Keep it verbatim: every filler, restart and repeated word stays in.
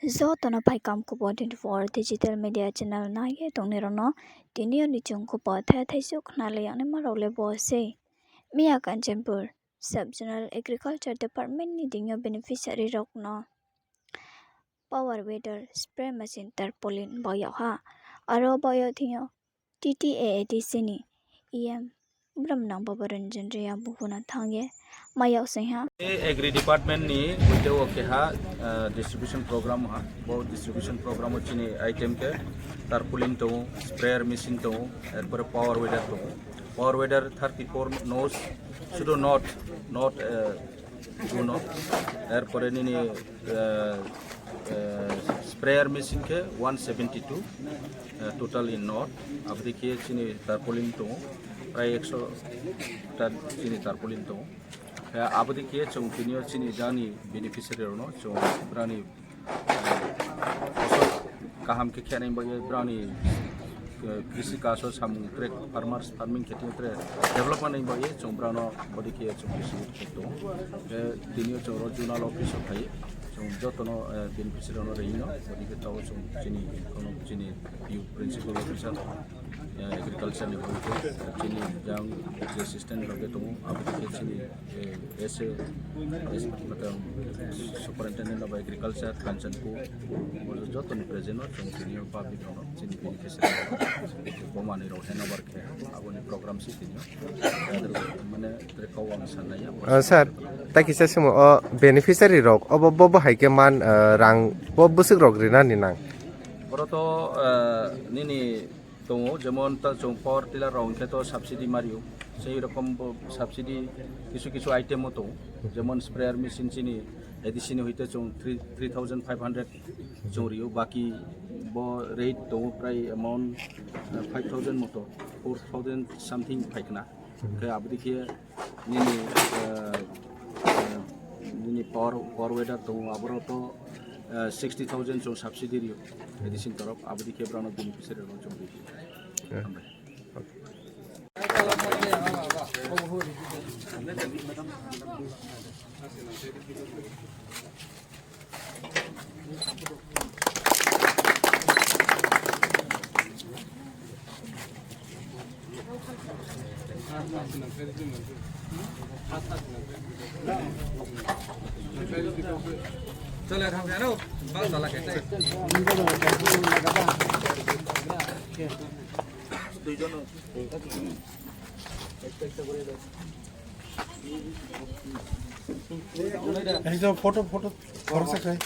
Joto no phaikam Khupo twenty-four digital media channel nai ye tongnai rao no tini yo ni chung khupo thai thai suh khnalai yag naima rao le bo sei. Miya Kanchanpur Sub Zonal Agriculture Department ni deing yo beneficiary rao no power weeder spray machine tarpaulin baoh yag ha. Aro baoh yag thing yo T T A A D C ni E M Bramnang Baba Ranjan Reang buphuna thanng ye mai yag sing ha. Agri department ni hoite wo keha, eh, distribution program ha. Bo distribution program wo chini item khe tarpaulin tong ou, sprayer machine tong ou, erpore power weeder tong ou. Power weeder thirty-four nos, sudu not, not, eh, Juno. Erpore nini, eh, eh, sprayer machine khe one seventy-two, eh, total in not. Abo dei khe chini tarpaulin tong ou, prai ekso ta chini tarpaulin tong ou. Eh, abo dei khe chung tini yo chini jang ni beneficiary rao no chung brao ni kaham khe khe nai baoh ye brao ni, eh, krisi kaso samung tre farmers farming khe tini tre development nai baoh ye chung brao no bo dei khe chung khe sing khe tong ou. Eh, tini yo chung ro zonal office wo phai ye chung joto no, eh, beneficiary rao no ri no bo dei khe taoh chung chini, kono chini P U principal officer, eh, agriculture ni bo dei khe chini jang assistant rao khe tong ou, abo dei khe chini eh, S A, S, matlab, Superintendent of Agriculture, Kanchanpur, bo joto ni present wo chung tini yo public rao no chini beneficiary rao no bo manoi rao hand over khe, abo ni program se tini yo. Mane, tre kau ang sanai ya. Ah, sir, tai kisa simo o beneficiary rao, obo bo, bo hai khe man, eh, rang, bo bwswk rao rinani nang? Boro to, eh, nini tong ou, jemon ta chung power tiller rao hing khe to subsidy ma ri ou. Sei rokom bo subsidy kisu kisu item wo tong ou. Jemon sprayer machine chini A D C ni hoite chung three, three thousand five hundred chung ri ou. Baki bo rate tong ou prai amount, eh, five thousand moto, four thousand something phai khna. Khe abo dei khe nini, eh, eh, nini power, power weeder tong ou, abo rao to, eh, sixty thousand chung subsidy ri ou, A D C ni torof, abo dei khe brao no beneficiary rao no chung ri ou. Eh. Hambai. Ei je photo, photo, photo se khai.